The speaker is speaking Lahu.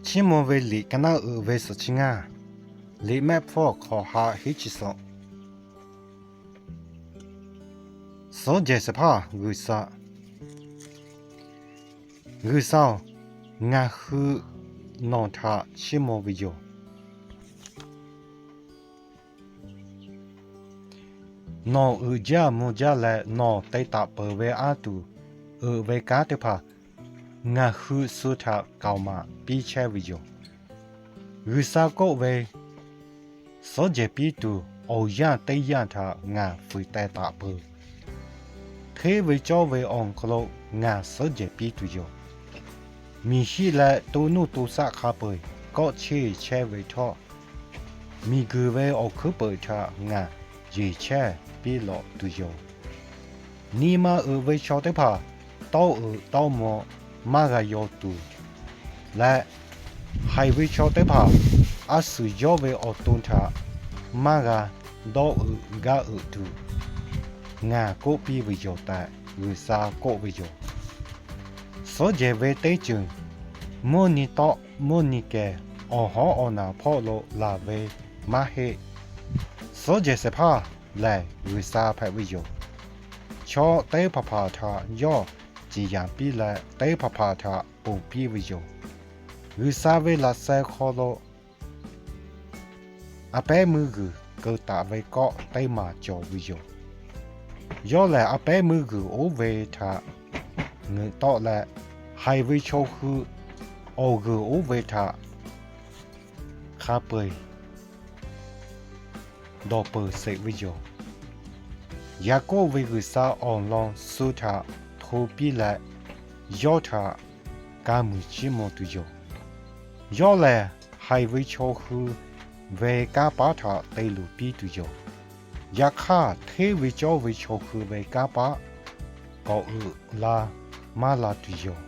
Chiˇ mvuh ve liꞈ ka naˉ uiˍ ve suhˍ chi ngaˇ. Liꞈ mehˆ hpfuhˇ hk'awꞈ ha hiˉ chi suhˍ. Suhˉ jehˬ shehˍ hpaˇ G'uiˬsha. G'uiˬsha-oˬ, ngaˬ hui nawˬ htaꞈ chiˇ mvuh ve yoˬ. Nawˬ uiˍ jaˇ mvuh jaˇ leh nawˬ te taˍ peuˬ ve aˉ tuˬ uiˍ ve kanˉ teˇ hpaˍ ngaˬ hui suh htaꞈ k'aoˍ maˍ piˇ chehˇ ve yoˬ. G'uiˬsha k'oˆ ve, suhˉ jehˬ piˇ tuˬ awˬ yanˇ teˇ yanˇ htaꞈ ngaˬ fuiˍ teh taˍ peuˬ. Hteˇ ve cawˇ ve awˬ hk'aw lo ngaˬ suhˉ jehˬ piˇ tuˬ yoˬ. Miˬ shiˆ leh to nuˇ to shaˆ hk'a peu-eˬ kawˆ cheˇ chehˇ ve htawˇ, miˬguiˬ ve awˬ hkuiˉ peuˍ htaꞈ ngaˬ yeˬ chehˇ piˇ lawꞈ tuˬ yoˬ. Nyi ma uiˍ ve chaw teˇ hpaˍ tawˇ uiˍ tawˇ mvuh maˇ g'a yaw tuˬ leh, haiˬ ve chaw teˇ hpaˍ a suhˍ yawˇ ve awˬ to htaꞈ maˇ g'a dawˇ uiˍ gaˇ uiˍ tuˬ, ngaˬ k'oˆ piˇ ve yoˬ tehꞈ G'uiˬsha k'oˆ ve yoˬ. Suhˉ jehˬ ve teˇ ceuˬ mvuhˇ nyi tawˆ mvuhˇ nyi kehˬ awˬ hawˉ awˬ naˬ hpawˆ lo laˬ ve maˇ heˆ. Suhˉ jehˬ shehˍ hpaˇ lehˬ G'uiˬsha hpehꞈ ve yoˬ. Chaw teˇ hpaˍ hpaˍ htaꞈ yawˇ ciˍ yanˍ piˇ leh teˇ hpaˍ hpaˍ htaꞈ ponˬ piˇ ve yoˬ. G'uiˬsha ve laꞈ sheh hk'aw lo a pehˉ meuˇ g'uiˬ keu taˍ ve kawˆ teˇ maˬ cawˬ ve yoˬ. Yawˇ lehˬ a pehˉ meuˇ g'uiˬ oˇ ve htaꞈ ngeuꞈ tawˆ leh, haiˬ ve chaw hui awˬ g'uiˬ oˇ ve htaꞈ hk'a peu-eˬ dawˬ peuˬ sheˍ ve yoˬ. Yaˍkoˆ ve G'uiˬsha awˬ lawn suh htaꞈ hto piˇ leh, yawˇ htaꞈ ka muiˬ chiˇ mvuh tuˬ yoˬ. Yawˇ lehˬ haiˬ ve chaw hui ve kanˇ paˉ htaꞈ te luˬ piˇ tuˬ yoˬ. Yaꞈ hk'aˇ hteˇ ve cawˇ ve chaw hui ve kanˇ paˉ k'awꞈ uiˍ la maˇ la tuˬ yoˬ.